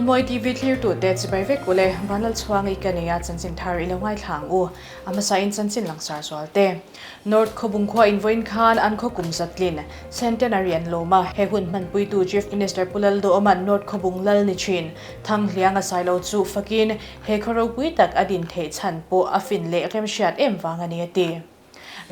Runmawi TV thlirtute chibai vek ule, Vanlalchhuangi ka nei a, chanchin thar i lo ngaithla ang u. A hmasain chanchin langsar zual te. North Khawbung khua in vawiin khan an khaw kum zatlin Centenary an lawm a, he hun hmanpuitu Chief Minister Pu Lalduhawma'n North Khawbung lal ni thin Thanghlianga Sailo chu fakin he khaw ropui tak a din theih chhan pawh a fin leh remhriat em vang a ni a ti.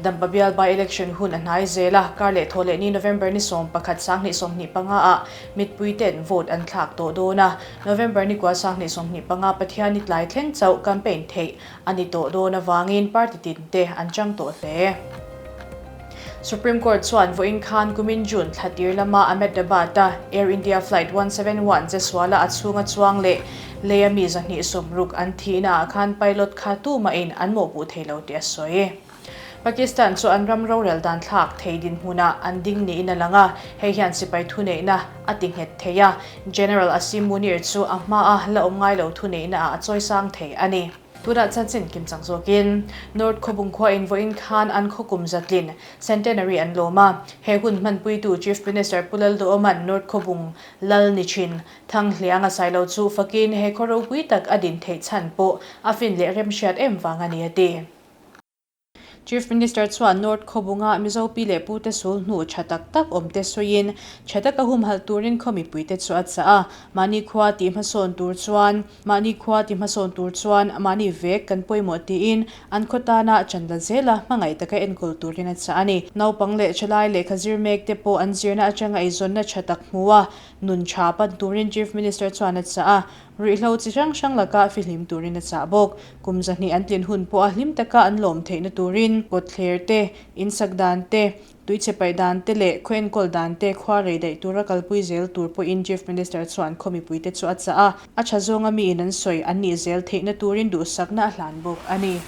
Dampa bial by-election hun a hnai zel a, kar leh thaw leh ni November ni 11 2025 ah mitpui ten vote an thlak tawh dawn a, November ni kua 2025 Pathian ni tlai thleng chauh campaign theih a ni tawh dawn avangin party tin te an chang tawh hle. Supreme Court chuan vawiin khan kumin June thla tir lama Ahmedabad-a Air India Flight 171 chesuala a chhunga chuang leh leia mi 260 an thihnaah khan pilot kha tumahin an mawhpuh thei lo tih a sawi. Pakistan chu an ram rorel dan thlak thei dinhmunah an ding niin a lang a, hei hian sipai thuneihna a ti nghet thei a, General Asim Munir chu a hmaa la awm ngai lo thuneihnaah a chawisang thei a ni. Tunah chanchin kim chang zawkin North Khawbung khua in vawiin khan an khaw kum zatlin Centenary an lawm a, he hun hmanpuitu Chief Minister Pu Lalduhawma'n North Khawbung lal ni thin Thanghlianga Sailo chu fakin he khaw ropui tak a din theih chhan pawh a fin leh remhriat em vang a ni a ti. Chief Minister chuan North Khawbunga Mizo pi leh pute sul hnu tha tak tak awmte sawiin tha taka humhalh turin khaw mipuite chu a chah a, mahni khua tih hmasawn tur chuan mahni khua ti hmasawn tur chuan mahni vek kan pawimawh tiin an khaw tana chan la zela hmangaih taka enkawl turin a chah a ni. Naupang leh thalai lehkha zir mekte pawh an zirna atanga eizawnna tha tak hmu a, nun tha pan turin Chief Minister chuan a chah a, Ruihhlo chi hrang hrang laka fihlim turin a chah bawk. Kum 200 an tlin hun pawha hlim taka an lawm theihna turin kawtthler te, insak dan te, tuichhe paih dan te leh khaw enkawl dan te khua rei daih tura kalpui zel tur pawhin Chief Minister chuan khaw mipuite chu a chah a, a tha zawnga miin an sawi an nih zel theihna turin duhsakna a hlan bawk a ni.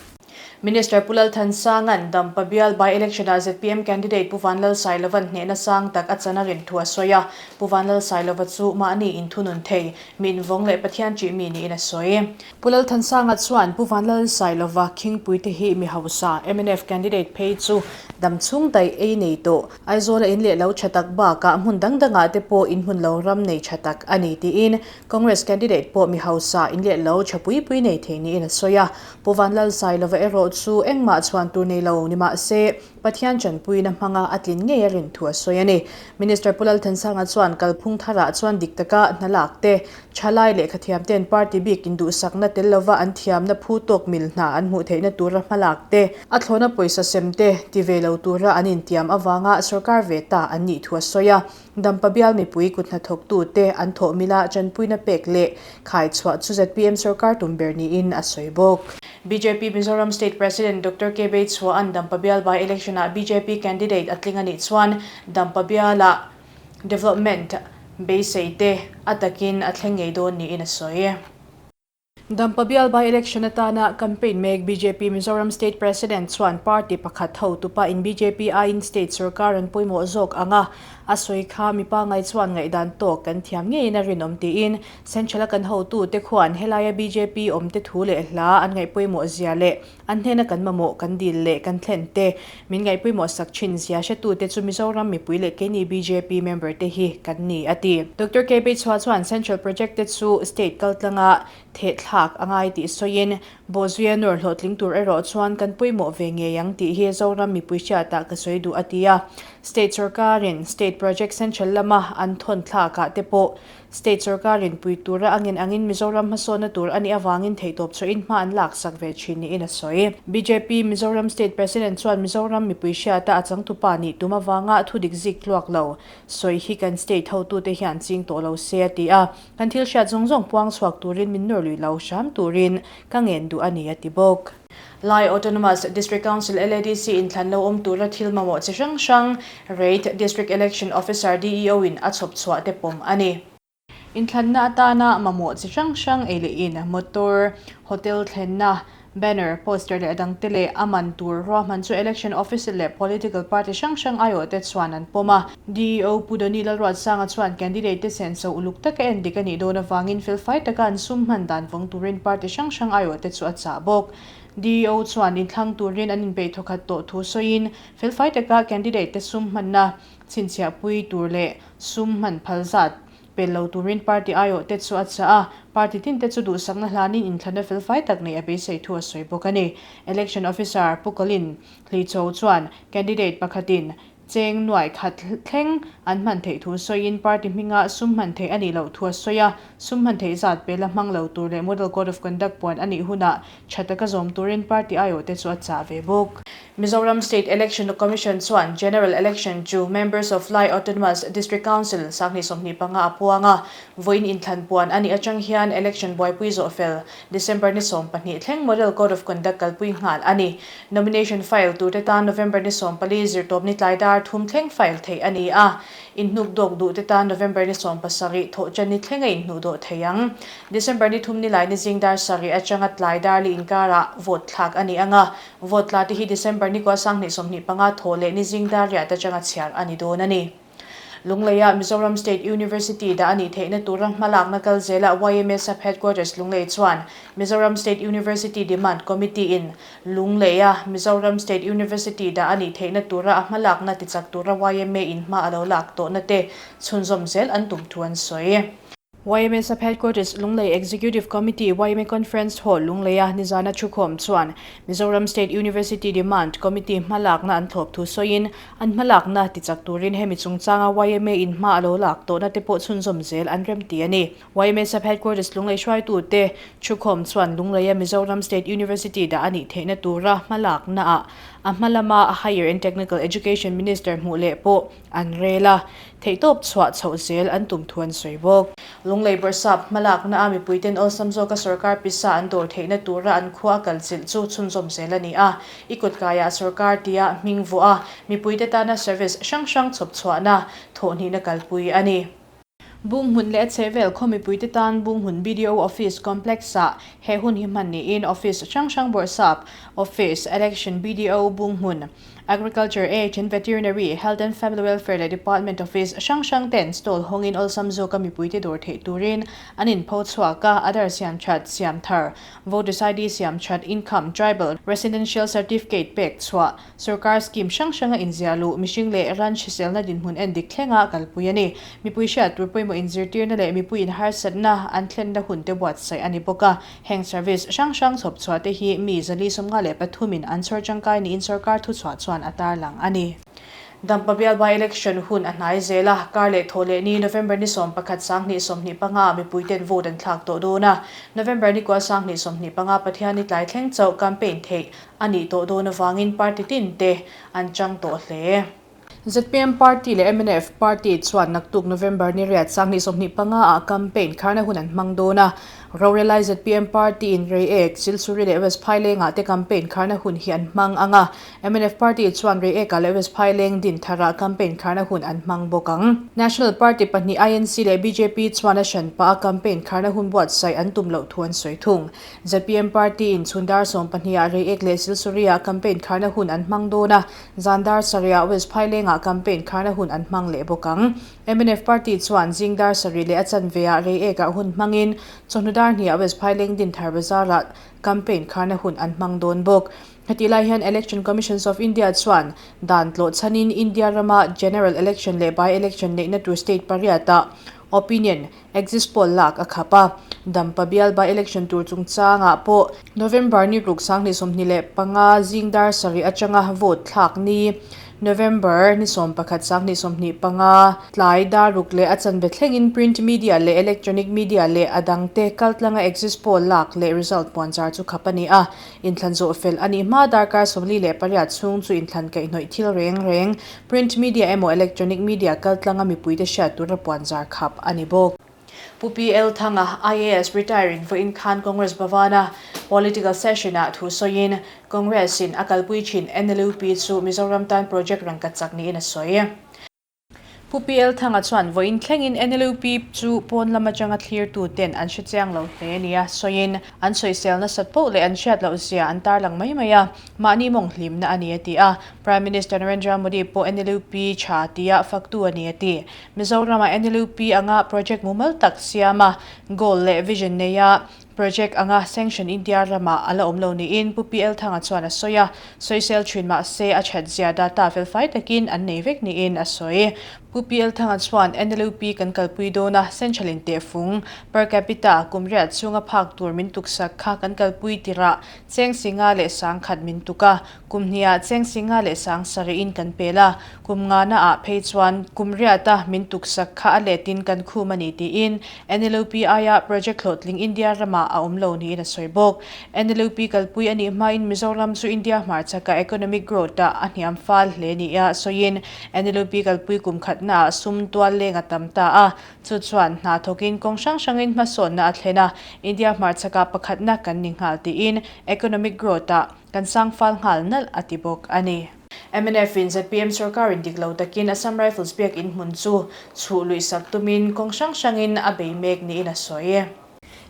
Minister Pu Lalthansanga'n Dampa bial by-election-ah zpm candidate Pu Vanlalsailova'n hnehna sang tak a chan a rin thu a sawi a. Pu Vanlalsailova chu mahni inthunun thei, mi invawng leh Pathian ṭih mi niin a sawi. Pu Lalthansanga chuan Pu Vanlalsailova khingpuite hi mi hausa, mnf candidate phei chu damchhung daih ei nei tawh, Aizawla in leh lo ṭha tak bakah hmun dang dangah te pawh inhmun lo ram nei ṭha tak a ni tiin Congress candidate pawh mi hausa in leh lo ṭha pui pui nei thei niin a sawi a. Pu Vanlalsailova erawh chu engmah chhuan tur nei lo ni mah se, Pathian chanpuina hmanga a tlin ngei a rin thu a sawi a ni. Minister Pu Lalthansanga chuan kalphung tharah chuan dik taka hna lak te, thalai lehkhathiam ten party bik induhsakna tel lova an thiamna phu tawk mil hna an hmuh theihna tura hma lak te, a thlawna pawisa sem te ti ve lo tura an intiam avanga sorkar ve ta an nih thu a sawi a. Dampa bial mipui kut hnathawktute an thawh mila tanpuina pek leh khai chhuah chu zpm sorkar tum ber niin a sawi bawk. Bjp Mizoram State President Doctor K Beichhua'n Dampa bial by election ah bjp candidate a tling a nih chuan Dampa bialah development beisei te a takin a thleng ngei dawn niin a sawi. Dampa bial by election atana campaign mek bjp Mizoram State President chuan party pakhat hotupa in bjp aiin state sorkar an pawimawh zawk ang a, a sawi kha mi pangngai chuan ngaihdan tawk kan thiam ngeiin a rinawm tiin Central a kan hotute khuan helaia bjp awmte thu leh hla an ngaihpawimawh zia leh an hnena kan mamawh kan dil leh kan thlen te min ngaihpawimawh sak thin zia hretute chu Mizoram mipui leh keini bjp member te hi kan ni a ti. Doctor K Beichhua chuan Central project te chu state kaltlanga thehthlak a ngai tih sawiin Bawhzuia nawr hlawhtling tur erawh chuan kan pawimawh ve ngei ang tih hi Zoram mipui hriatah ka sawi duh a ti a. State sorkarin state project central lama an thawn thlakah te pawh State sorkarin pui tura a ngen angin Mizoram hmasawnna tur a nih avangin theihtawp chhuahin hma an laksak ve thin niin a sawi. Bjp Mizoram State President chuan Mizoram mipui hriata a changtupa nih tum avanga thudik zik tluak lo sawi hi kan state hotute hian ching tawh lo se a ti a, kan thil hriat zawng zawng puang chhuak turin min nawr lui lo hram turin ka ngen duh a ni a ti bawk. Lai Autonomous District Council, LADC, inthlan lo awm tura thil mamawh chi hrang hrang Rate District Election Officer, DEO, in a chhawp chhuah te pawm a ni. Inthlanna atana mamawh chi hrang hrang ei leh in, motor, hotel thlenna, banner, poster leh a dangte leh a man tur ruahman chu Election Officer leh Political Party hrang hrang aiawhte chuan an pawm a. DEO Pu Donny Lalruatsanga chuan candidate te senso uluk taka en dik a nih dawn avangin felfai taka an sum hman dan vawng turin party hrang hrang aiawhte chu a chah bawk. DEO chuan inthlang turin an inpeih thawkhat tawh thu sawiin felfai taka candidate te sum hmanna chhinchhiahpui tur leh sum hman phal zat. Pel lo turin party aiawhte chu a chah a, party tinte chu duhsakna hlanin inthlanna felfai tak neih a beisei thu a sawi bawk a ni. Election Officer Pu Colin Hlicho chuan candidate pakhatin cheng nuai khat thleng an hman theih thu sawiin party hminga sum hman theih a nih loh thu a sawi a, sum hman theih zat pela hmang lo tur leh Model Code of Conduct puan a nih hunah tha taka zawm turin party aiawhte chu a chah ve bawk. Mizoram State Election Commission chuan General Election chu Members of Lai Autonomous District Council 2025 a puang a, vawiin inthlan puan a nih atang hian election buaipui zawh fel December ni 12 thleng Model Code of Conduct kalpui nghal a ni. Nomination file turte tan November ni 14 zirtawpni tlai dar thum thleng file theih a ni a, inhnuk dawk duhte tan November ni 17 thawhchan ni thleng a inhnuh dawh thei ang. December ni thum ni lai ni zing dar sarih atanga tlai dar li inkarah vote thlak a ni ang a, Vote tla te hi December ni kua 2025 thawh leh ni zing dar riah te atanga chhiar a ni dawn a ni. Lungleia Mizoram State University dah a nih theihna tura hmalakna kal zela yma Sub Headquarters Lunglei chuan Mizoram State University Demand Committee in Lungleia Mizoram State University dah a nih theihna tura a hmalakna tichak tura yma in hma a lo lak tawhna te chhunzawm zel an tum thu an sawi. Yma Sub Headquarters Lunglei Executive Committee yma Conference Hall Lungleia nizana thukhawm chuan Mizoram State University Demand Committee hmalakna an thlawp thu sawiin an hmalakna tichak turin hemi chungchanga yma in hma a lo lak tawhna te pawh chhunzawm zel an rem ti a ni. Yma Sub Headquarters Lunglei hruaitute thukhawm chuan Lungleia Mizoram State University dah a nih theihna tura hmalaknaah a hma lama Higher and Technical Education Minister hmuh leh pawh an rel a, theihtawp chhuah chhoh zel an tum thu an sawi bawk. Lunglei Bawrhsap hmalakna a mipuiten awlsam zawka sorkar pisa an dawr theihna tura an khua a kal chilh chu chhunzawm zel a ni a, i kawtkaiah sorkar tia hming vuah a, mipuite tana service hrang hrang chhawp chhuahna thawhhnihna kalpui a ni. Bunghmun leh a chhehvel khaw mipuite tan Bunghmun BDO Office Complex-ah he hun hi hman niin Office hrang hrang Bawrhsap Office, Election BDO Bunghmun, Agriculture, Age and Veterinary, Health and Family Welfare leh Department Office hrang hrang ten stall hawngin awlsam zawka mipuite dawr theih turin an inpho chhuak a, Aadhaar siam that, siam thar, Voters ID siam that, Income, Tribal, Residential Certificate pek chhuah, Sorkar scheme hrang hranga inziah luh, mihring leh ran hriselna dinhmun en dik thlenga kalpui a ni. Mipui hriat tur pawimawh inzirtirna leh mipui inharsatna an thlenna hun te buatsaih a ni bawk a. Heng service hrang hrang chhawp chhuah te hi mi 453 in an chhawr tangkai niin sorkar thuchhuah chuan a tarlang a ni. Dampa bial by-election hun a hnai zel a, kar leh thawh leh ni November ni 11 2025 ah mipuiten vote an thlak tawh dawn a. November ni kua 2025 Pathianni tlai thleng chauh campaign theih a nih tawh dawn avangin party tin te an chang tawh hle. Zpm party leh mnf party chuan naktuk November ni riat 2025 ah campaign kharna hun an hmang dawn a. Rorelai zpm party in Reiek, Silchuri leh West Phailengah te campaign kharna hun hi an hmang ang a. Mnf party chuan Reiekah leh West Phaileng din tharah campaign kharna hun an hmang bawk ang. National party pahnih INC leh bjp chuan a hranpah a campaign kharna hun buatsaih an tum loh thu an sawi thung. Zpm party in chhun dar 12 ah Reiek leh Silsuri ah campaign kharna hun an hmang dawn a, zan dar sarih ah West Phaileng ah campaign kharna hun an hmang leh bawk ang. Mnf party chuan zing dar sarih leh a chanve ah Reiek ah hun hmangin chawhnu dar hnih ah West Phaileng Dinthar Bazar ah campaign kharna hun an hmang dawn bawk. Hetih lai hian Election Commissions of India chuan dan tlawh chhanin India rama General Election leh By-Election neihna tur state pariat ah opinion Exit poll lak a khap a, Dampa bial by-election tur chungchangah pawh November ni ruk 2025 zing dar sarih atanga vote thlak ni, November ni 11 2025 tlai dar ruk leh a chanve thlengin print media leh electronic media leh a dangte kaltlanga exit poll lak leh result puanchar chu khap a ni a, inthlan zawh fel a nih hma darkar 48 chhung chu inthlan kaihhnawih thil reng reng Print media emaw electronic media kaltlanga mipuite hriat tura puanzar khap a ni bawk. Pu PL Thanga, IAS retiring vawiin khan Congress Bhavan-a political session-ah thu sawiin Congress-in a kalpui thin NLUP chu Mizoram tan project rangkachak chak niin a sawi. Pu PL Thanga chuan vawiin thlengin NLUP chu pawn lam atanga thlirtuten an hre chiang lo hle nia sawiin an sawisel nasat poh leh an hriat loh zia an tarlang mai mai a. Mahni mawng hlimna a ni a ti a, Prime Minister Narendra Modi pawh NLUP tha tia faktu a ni a ti. Mizoramah NLUP anga project mumal tak siam a, goal leh vision neia project anga sanction India ramah a la awm lo niin Pu PL Thanga chuan a sawi a, sawisel thin mah se a that zia data felfai takin an nei vek niin a sawi. Pu PL Thanga chuan NLUP kan kalpui dawn a, Central in tehfung, per capita, kum riat chhunga phak tur min tuksak kha kan kalpui tirah cheng singa leh sang khat min tuk a, kum hniah cheng singa leh sang sarih in kan pel a, kum ngana ah phei chuan kum riata min tuksak kha a letin kan khum a ni tiin NLUP aia project hlawhtling India ramah a awm lo niin a sawi bawk. NLUP kalpui a nih hmain Mizoram chu India hmarchhaka economic growth ah a hniam fal hle nia sawiin NLUP kalpui kum khatnaah sum tual leng a tam ta a, chu chuan hna thawkin kawng hrang hrangin hmasawnna a thlen a, India hmarchhakah pakhatna kan ni nghal tiin economic growth ah kan sang fal nghal nalh a ti bawk a ni. Mnf in zpm sorkarin dik lo takin Assam Rifles biakinn hmun chu chhuh luih sak tumin kawng hrang hrangin a bei mek niin a sawi.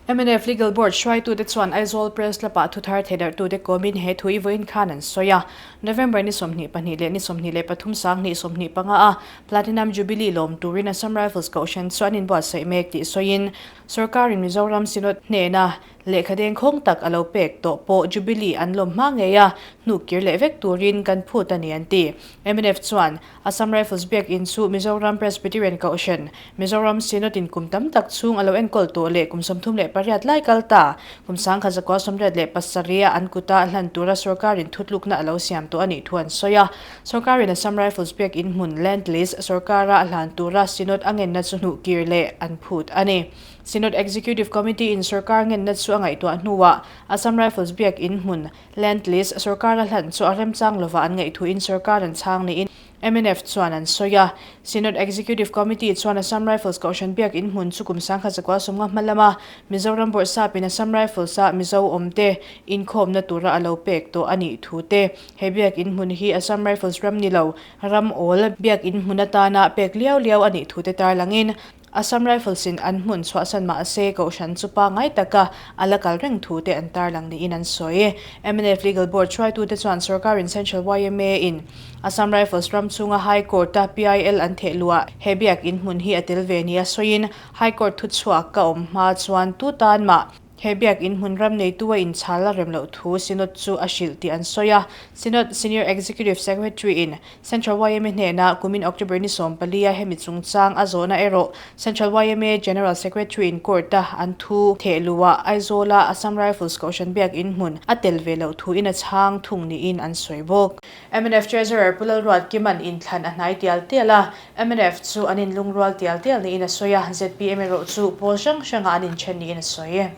Mnf Legal Board hruaitute chuan Aizawl Press Club-ah thuthar theidarhtute kawmin he thu i vawiin khan an sawi a. November ni 22 leh ni 23 sang 25 a Platinum Jubilee lawm turin Assam Rifles Kohhran chu an inbuatsaih mek tih sawiin Sorkarin Mizoram Synod hnena lehkha dengkhawng tak a lo pek tawh pawh Jubilee an lawm hma ngei a, hnuk kir leh vek turin kan phut a ni an ti. Mnf chuan Assam Rifles biakinn chu Mizoram Presbyterian Kohhran, Mizoram Synod in kum tam tak chhung a lo enkawl tawh leh kum 38 lai kal ta, kum 1987 a an kuta hlan tura sorkarin thutlukna a lo siam tawh a nih thu an sawi a. Sorkarin Assam Rifles biakinn hmun Land Lease sorkara hlan tura Synod a ngenna chu hnuh kir leh an phut a ni. Synod Executive Committee in sorkar ngenna chu a ngaihtuah hnuah Assam Rifles biakinn hmun Land Lease sorkar a hlan chu a remchang lova an ngaihtuhin sorkar an chhang niin mnf chuan an sawi a. Synod Executive Committee chuan Assam Rifles Kohhran biak in hmun chu kum 1950 hma lama Mizoram Bawrhsapin Assam Rifles-a Mizo awmte inkhawmna tura a lo pek tawh a nih thu te, he biak in hmun hi Assam Rifles ram ni lo, ram awl biak in hmun atana pek liau liau a nih thu te tarlangin Assam Rifles in an hmun chhuahsan mah se Kohhran chu pangngai taka a la kal reng thu te an tarlang niin an sawi. Mnf Legal Board hruaitute chuan sorkarin Central yma in Assam Rifles ram chhunga High Court-a PIL an theh luah he biak in hmun hi a tel ve nia sawiin High Court thuchhuak ka awm hma chuan tu tan mah He biakinn hmun ram neitu a inchhal a rem loh thu Synod chu a hrilh tih an sawi a. Synod Senior Executive Secretary in Central yma hnenah kumin October ni 14 a hemi chungchang a zawhna erawh Central yma General Secretary in court a an thu theh luh ah Aizawl a Assam Rifles Kohhran biakinn hmun a tel ve loh thu in a chhang thung niin an sawi bawk. Mnf Treasurer Pu Lalruatkima'n inthlan a hnai tial tial a, Mnf chu an inlungrual tial tial niin a sawi a, zpm erawh chu pawl hrang hrangah an inthen niin a sawi.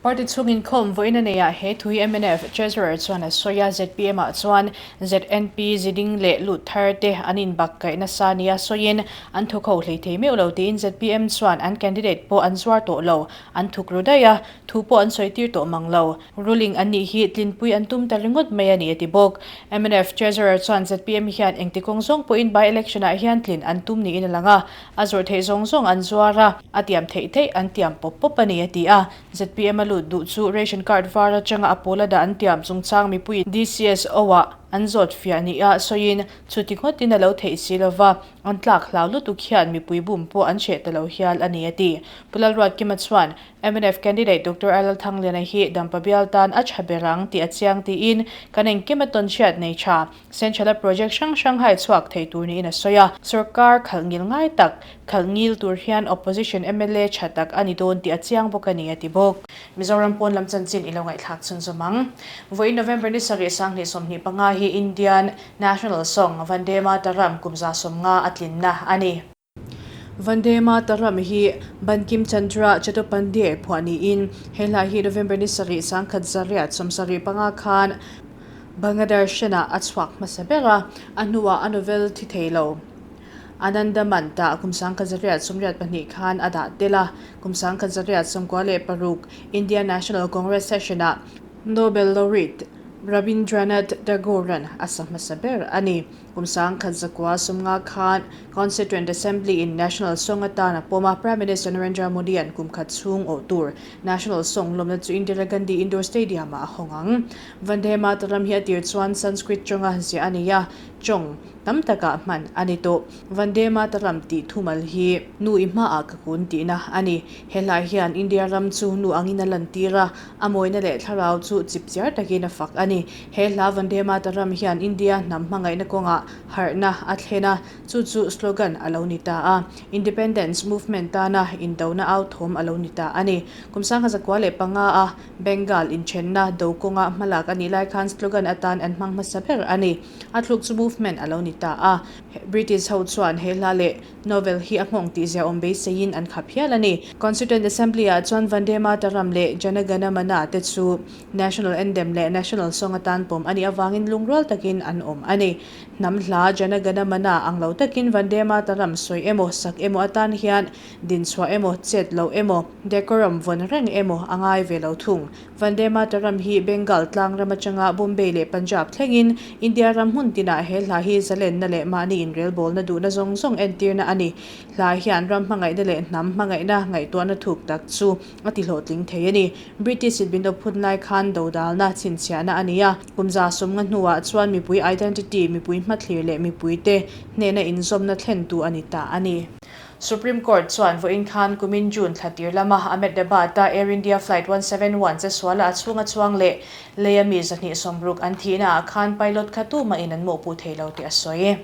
Party chhung inkhawm vawiin a neiah he thu hi mnf Treasurer chuan a sawi a, zpm ah chuan ZNP ziding leh lut thar te an inbak kaih nasa nia sawiin an thawk ho hlei thei meuh lo tiin zpm chuan an candidate pawh an zuar tawh lo, an thuk ru daih a, thu pawh an sawi tir tawh mang lo. Ruling an nih hi tlinpui an tum ta ringawt mai a ni a ti bawk. Mnf Treasurer chuan zpm hian engti kawng zawng pawhin by-election ah hian tlin an tum niin a lang a, a zawrh theih zawng zawng an zuar a, a tiam theih theih an tiam pawp pawp a ni a ti a. Zpm a lut duh chu ration card var atanga a pawl a dah an tiam chungchang mipui DCSO ah an zawt fiah nia sawiin chuti ngawtin a lo theih si lova, an tlak hlau lutuk hian mipui bum pawh an hreh ta lo hial a ni a ti. Pu Lalruatkima chuan Mnf candidate Doctor Alal Thangliana hi Dampa bial tan a tha ber ang tih a chiang tiin kan engkim a tawn hriat nei tha Central-a project hrang hrang hai chhuak thei tur niin a sawi a. Sorkar khalh ngil ngai tak khalh ngil tur hian opposition mla tha tak a ni dawn tih a chiang bawk a ni a ti bawk. Mizoram pawn lam chanchin i lo ngaihthlak chhunzawm ang. Vawiin November ni sarih 2025 hi Indian National Song Vande Mataram kum 150 a tlinna a ni. Vande Mataram hi Bankim Chandra Chattopadhyay phuah niin he hla hi November ni sarih 1875 khan Bangadarshan-ah a chhuak hmasa ber a, a hnuah a novel thi thei lo Anandamant-ah kum 1982 khan a dah tel a, kum 1996 Indian National Congress session-ah Nobel Laureate Rabindranath Tagore-a'n a sa hmasa ber a ni. Kum 1950 khan Constituent Assembly in National Song atan a pawm a, Prime Minister Narendra Modi an kum khat chhung awh tur National Song lawmna chu Indira Gandhi Indoor Stadium ah a hawng ang. Vande Mataram hi a tir chuan Sanskrit tawnga ziah a ni a. Chawng tam takah hman a ni tawh. Vande Mataram tih thumal hi nu i hmaah ka kun tihna a ni. He hlai hian India ram chu nu angin a lantir a, a mawina leh thlarau chu chipchiar takin a fak a ni. He hla Vande Mataram hian India hnam hmangaihna kawngah harhna a thlen a, chu chu slogan a lo ni ta a. Independence movement tana indona au thawm a lo ni ta a ni. Kum 1905 a Bengal inthenna do kawnga hmalak a nih lai khan slogan atan an hmang hmasa ber a ni. A thluk chu movement a lo ni ta a. British ho chuan he hla leh novel hi a nghawng tih zia awm beiseiin an khap hial a ni. Constituent Assembly ah chuan Vande Mataram leh Jana Gana Mana te chu National Anthem leh National Song atan pawm a nih avangin lungrual takin an awm a ni. Hnam hla Jana Gana Mana ang lo takin Vande Mataram sawi emaw sak emaw atan hian Dinchhuah emaw, chet loh emaw, decorum vawn reng emaw a ngai ve lo thung. Vande Mataram hi Bengal tlang ram atanga Bombay leh Punjab thlengin India ram hmun tinah he hla hi zalenna leh mahni inrelbawlna duhna zawng zawng entirna a ni. Hla hian ram hmangaihna leh hnam hmangaihna ngaihtuahna thuk tak chu a tihlawhtling thei a ni. British in min awp hun lai khan dodalna chhinchhiahna a ni a, kum 150 hnuah chuan mipui identity, mipui hmathlir leh mipuite hnena inzawmna thlentu a ni ta a ni. Supreme Court chuan vawiin khan kumin June thla tir lama Ahmedabad-a Air India Flight 171 che suala a chhunga chuang leh leia mi 260 an thihnaah khan pilot kha tumahin an mawhpuh thei lo tih a sawi.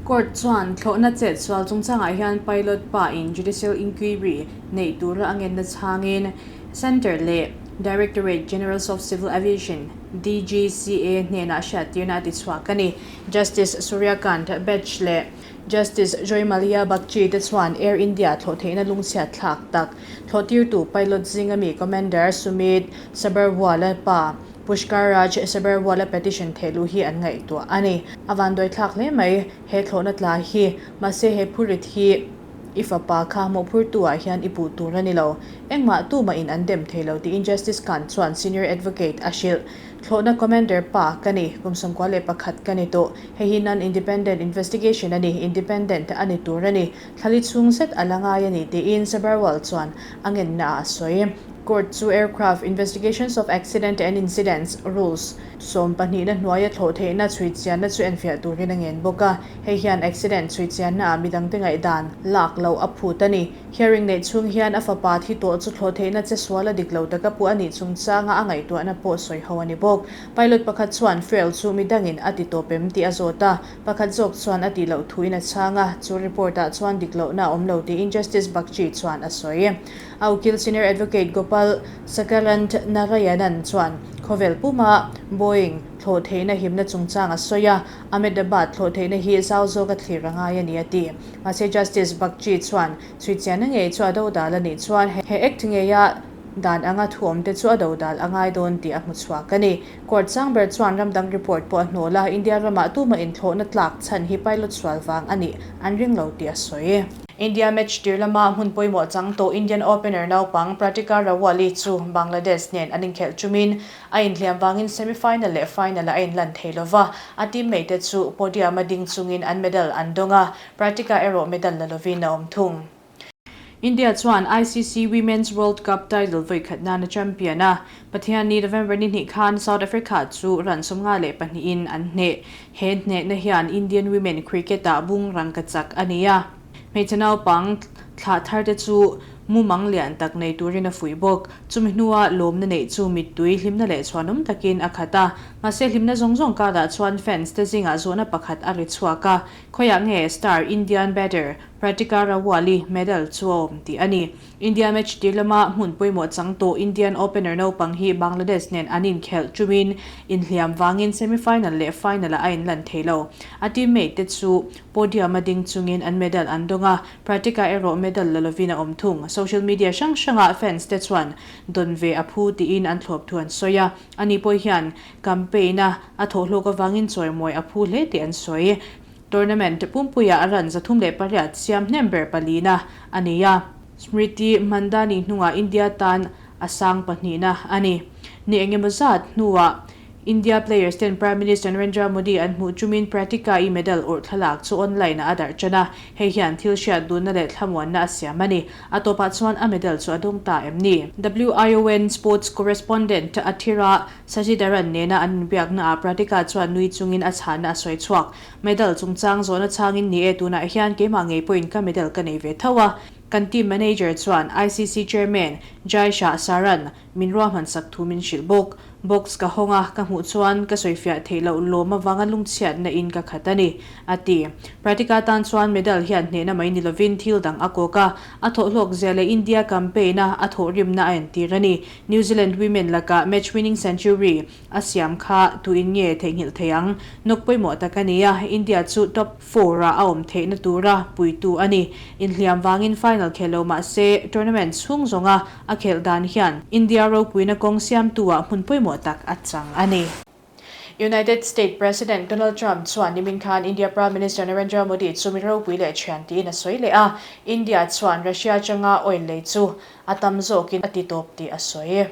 Court chuan thlawhna chet sual chungchangah hian pilot pa in judicial inquiry neih tura a ngenna chhangin Centre leh Directorate Generals of Civil Aviation, DGCA, hnenah hriattirna a ti chhuak a ni. Justice Surya Kant Bench leh Justice Joymalya Bagchi te chuan Air India thlawh theihna lungchhiat thlak tak thlawhtirtu pilot zinga mi Commander Sumit Sabharwal-a pa Pushkar Raj Sabharwal-a petition thehluh hi an ngaihtuah a ni. A vanduai thlak hle mai he thlawhna tla hi, mahse he phurit hi i fapa kha mawhphurtu ah hian i puh tur a ni lo. Engmah tumah in an dem thei lo tiin Justice Khan chuan Senior Advocate a hrilh. Thlawhna Commander pa ka ni, kum 91 ka ni tawh. Hei hi non-independent investigation a ni, independent a ni tur a ni. Thlali chhung zet a la ngai a ni, tiin Sabharwal chuan a ngenna ah a sawi. Court chu Aircraft, Investigations of Accident and Incidents, Rules, 12 na hnuaia thlawh theihna chhui chianna chu enfiah turin a ngen bawk a. Hei hian accident chhui chianna ah midangte ngaihdan lak loh a phut a ni. Hearing neih chhung hian a fapa thi tawh chu thlawh theihna che sual a dik lo taka puh a nih chungchanga a ngaihtuahna pawh sawi ho a ni bawk. Pilot pakhat chuan fuel chu midangin a ti tawp em tih a zawt a, pakhat zawk chuan a tih loh thuin a chhang a, chu report ah chuan dik lohna a awm lo tiin Justice Bagchi chuan a sawi. A ukil Senior Advocate Gopal Sakarant Narayanan chuan khawvel puma Boeing thlawh theihna himna chungchang a sawi a, Ahmedabad thlawh theihna hi zau zawk a thlir a ngai a ni a ti. Mahse Justice Bagchi chuan chhuichianna ngei chu a dodal a nih chuan he Act ngeia dan anga thuawmte chu a dodal a ngai dawn tih a hmu chhuak a ni. Court chang ber chuan ram dang report pawh a hnawl a, India ramah tumah inthlawhna tlak chhan hi pilot sual vang a nih an ring lo tih a sawi. India match tir lama hmun pawimawh chang tawh Indian opener naupang Pratika Rawali chu Bangladesh nen an inkhelh chumin A inhliam vangin semi-final leh final-ah a inlan thei lo va, a teammate te chu podium-a ding chungin an medal an dawng a, Pratika erawh medal la lovin a awm thung. India chuan ICC Women's World Cup title vawi khat nana champion a, Pathianni November ni hnih khan South Africa chu run 52 in an hneh. He hnehna hian Indian women cricket-ah bung rangka chak a ni a. Hmeichhe naupang thlah thar te chu mumang lian tak nei turin a fuih bawk. Chumi hnua lawmna neih chu mittui hlimna leh chhuanawm takin a khat a. Mahse hlimna zawng zawng karah chuan fans te zingah zawhna pakhat a ri chhuak a, khawiah nge star Indian batter Pratika Rawali medal chu a awm tih a ni. India match tir lama hmun pawimawh chang tawh Indian opener naupang hi Bangladesh nen an inkhelh chumin inhliam vangin semi-final leh final-ah a inlan thei lo. A teammate te chu Podium a ding chungin an medal an dawng a, Pratika erawh medal la lovin a awm thung. Social media hrang hrangah fans te chuan dawn ve a phu tiin an thlawp thu an sawi a, ani pawh hian campaign a a thawhhlawk avangin chawimawi a phu hle tih an sawi. Tournament pumpuiah a run 308 siam hnem ber palina a nei a, Smriti Mandhani hnungah India tan a sang pahnihna a ni. Ni engemaw zat hnuah. India players ten Prime Minister Narendra Modi an hmuh chumin Pratika-i medal awrh thlalak chu online ah a darh tan a, hei hian thil hriat dunna leh thlamuanna a siam a ni. A tawpah chuan a medal chu a dawng ta em ni? WION Sports Correspondent Athira Sasidharan nena an inbiakna ah Pratika chuan nui chungin a chhahna a sawi chhuak. Medal chungchang zawhna chhangin ni e, tunah hian keimah ngei pawhin ka medal ka nei ve tho a. Kan team manager chuan ICC chairman Jai Shah Saran min ruahman sak thu min hrilh bawk. Box ka hawng a, ka hmuh chuan ka sawifiah theih loh lawm avanga lungchhiatna in ka khat a ni, a ti. Pratika tan chuan medal hian hnehna mai ni lovin thil dang a kawk a, a thawhhlawk zia leh India campaign a a thawhrimna a entir a ni. New Zealand women lakah match winning century a siam kha tuin nge theihnghilh thei ang? Nawk pawimawh tak a ni a, India chu top four ah a awm theihna tura puitu a ni. Inhliam vangin final khel lo mah se tournament chhung zawnga a khelh dan hian India ropuina kawng siamtu ah hmun pawimawh tak a chang a ni. United State President Donald Trump chuan nimin khan India Prime Minister Narendra Modi chu mi ropui leh thian tiin a sawi leh a, India chuan Russia atanga oil lei chu a tam zawkin a ti tawp tih a sawi.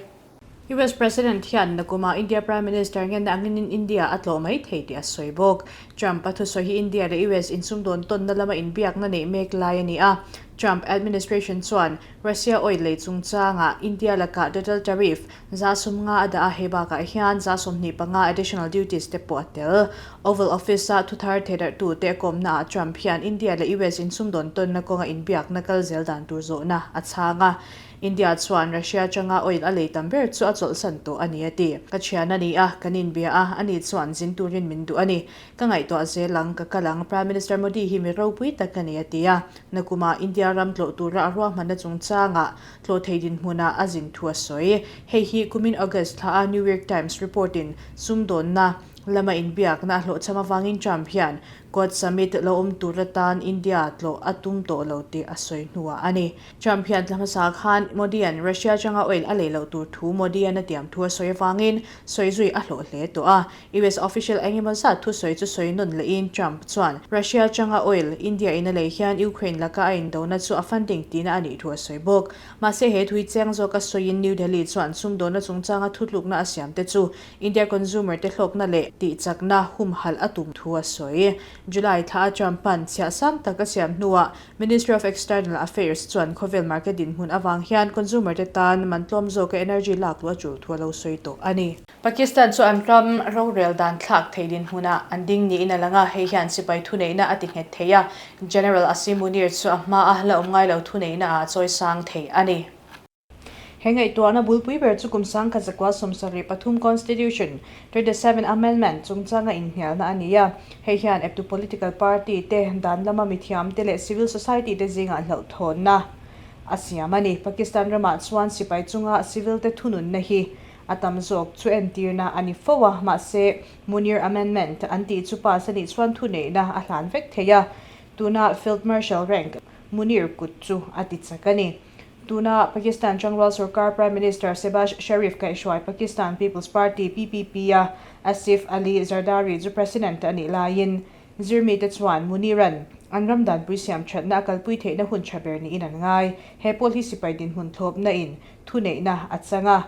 US President hian nakuma India Prime Minister ngenna angin India a tlawh mai thei tih a sawi bawk. Trump a thusawi hi India leh US insumdawn tawnna lama inbiakna neih mek lai a ni a. Trump administration chuan Russia oil lei chungchangah India lakah total tariff 50% a dah a, hei bakah hian 25% additional duties te pawh a tel. Oval Office-a thuthar thehdarhtute a kawmnaah Trump hian India leh US insumdawn tawnna kawnga inbiakna kal zel dan tur zawhna a chhang a. India chuan Russia atanga oil a lei tam ber chu a chawlhsan tawh a ni a ti. Ka thian a ni a, kan inbia a, ani chuan zin turin min duh a ni. Ka ngaihtuah zel ang, ka kal ang, Prime Minister Modi hi mi ropui tak a ni a ti a. Nakuma India ram tlawh tura a ruahmanna chungchangah tlawh thei dinhmunah a zin thu a sawi. Hei hi kumin August thla a New York Times report-in sumdawnna lama inbiakna a hlawhchham avangin Trump hian Quad Summit lo awm tur atan India tlawh a tum tawh lo tih a sawi hnuah a ni. Trump hian tla hmasa khan Modi-a'n Russia atanga oil a lei loh tur thu Modi-a'n a tiam thu a sawi avangin sawi zui a hlawh hle tawh a. US official eng emaw zat thusawi chu sawi nawn lehin Trump chuan Russia atanga oil India in a lei hian Ukraine laka a indona chu a funding tihna a nih thu a sawi bawk. Mahse he thui chiang zawka sawiin New Delhi chuan sumdawnna chungchanga thutlukna a siam te chu India consumer te hlawkna leh tihchakna humhalh a tum thu a sawi. July thla a Trump-a'n chhiah sang tak a siam hnuah Ministry of External Affairs chuan khawvel market dinhmun avang hian consumer te tan man tlawm zawka energy lak luh a tul thu a lo sawi tawh a ni. Pakistan chu an ram rorel dan thlak thei dinhmunah an ding niin a lang a, hei hian sipai thuneihna a ti nghet thei a, General Asim Munir chu a hmaa la awm ngai lo thuneihna ah a chawi sang thei a ni. He ngaihtuahna bulpui ber chu kum 1973 Constitution, 27 Amendment, chungchanga inhnialna a ni a. Hei hian eptu political party te, dan lama mithiam te leh civil society te zingah hlauhthawnna a siam a ni. Pakistan ramah chuan sipai chunga civil te thununna hi a tam zawk chu entirna a ni fo a, mahse Munir Amendment an tih chu pass a nih chuan thuneihna a hlan vek thei a, tuna Field Marshal rank Munir kut chu a ti chak a ni. Tuna Pakistan Changrual Sorkar Prime Minister Shehbaz Sharif kaihhruai Pakistan People's Party, PPP, a Asif Ali Zardari chu President a nih laiin zirmite chuan Muniran an ram danpui siam thatna a kalpui theihna hun tha ber niin an ngai. He pawl hi sipai dinhmun thlawpna in thuneihna a chang a.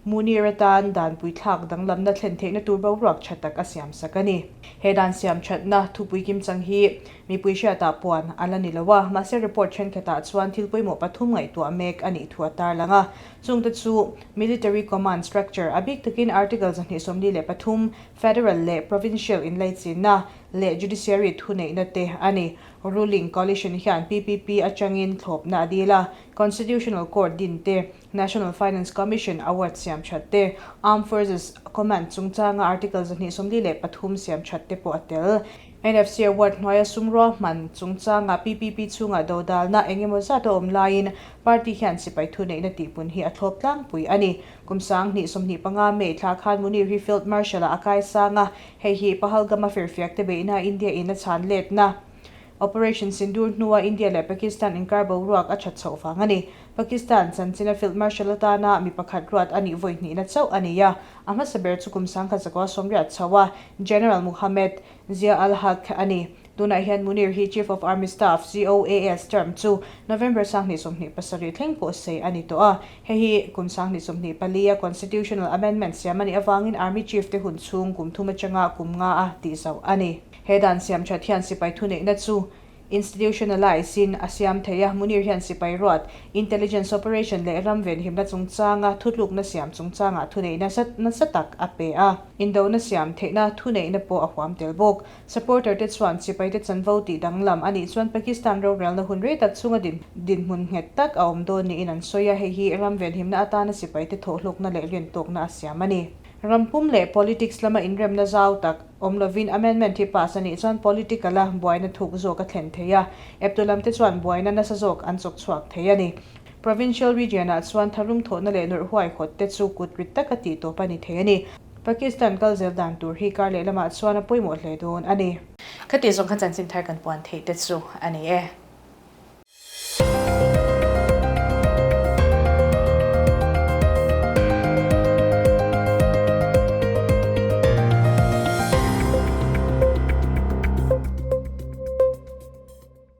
Munir atan danpui thlak danglamna thlen theihna tur boruak tha tak a siam sak a ni. He dan siam thatna thupui kimchang hi mipui hriatah puan a la ni lo a, mahse report thenkhatah chuan thil pawimawh pathum ngaihtuah mek a nih thu a tarlang a. Chungte chu Military Command Structure, a bik takin Article 243, Federal leh Provincial inlaichinna, leh Judiciary thuneihna te a ni. Ruling Coalition hian PPP atangin thlawpna a dil a, Constitutional Court din te, National Finance Commission Award siam that te, Armed Forces Command chungchanga Article 243 siam that te pawh a tel. NFC Award hnuaia sum ruahman chungchanga PPP chhungah dodalna eng emaw zat a awm laiin party hian sipai thuneihna tihpun hi a thlawp tlangpui a ni. Kum 2025 May thla khan Munir hi Field Marshal-ah a kai sang a, hei hi Pahalgam-a firfiak te beihna India-in a chhan letna. Operation Sindoor hnua India leh Pakistan inkar boruak a that chhoh vang a ni. Pakistan chanchina Field Marshal atana mi pakhat ruat a nih vawi hnihna chauh a ni a, a hmasa ber chu kum 1980 chho a General Muhammad Zia-ul-Haq a ni. Tunah hian Munir hi Chief of Army Staff, COAS, term chu November 2027 thleng pawh sei a ni tawh a. Hei hi kum 2024 a Constitutional Amendment siam a nih avangin Army Chief te hun chhung kum thum atanga kum nga a tih zauh a ni. He dan siam that hian sipai thuneihna chu Institutionalise in a siam thei a, Munir hian sipai ruat, intelligence operation leh ram venhimna chungchanga thutlukna siam chungchangah thuneihna nasa tak a pe a. Indona siam theihna thuneihna pawh a huam tel bawk. Supporter te chuan sipaite chanvo tih danglam a nih chuan Pakistan rorelna hun rei tak chunga din dinhmun nghet tak a awm dawn niin an sawi a, hei hi ram venhimna atana sipaite thawhhlukna leh rintawkna a siam a ni. Ram pum leh politics lama inremna zau tak awm lovin amendment hi pass a nih chuan political a buaina thuk zawk a thlen thei a, eptu lam te chuan buaina nasa zawk an chawk chhuak thei a ni. Provincial region ah chuan tharum thawhna leh nawrh huaihawt te chu kut rit taka tih tawp a ni thei a ni. Pakistan kal zel dan tur hi kar leh lamah chuan a pawimawh hle dawn a ni. Khati zawng kha chanchin thar kan puan theih te chu a ni e.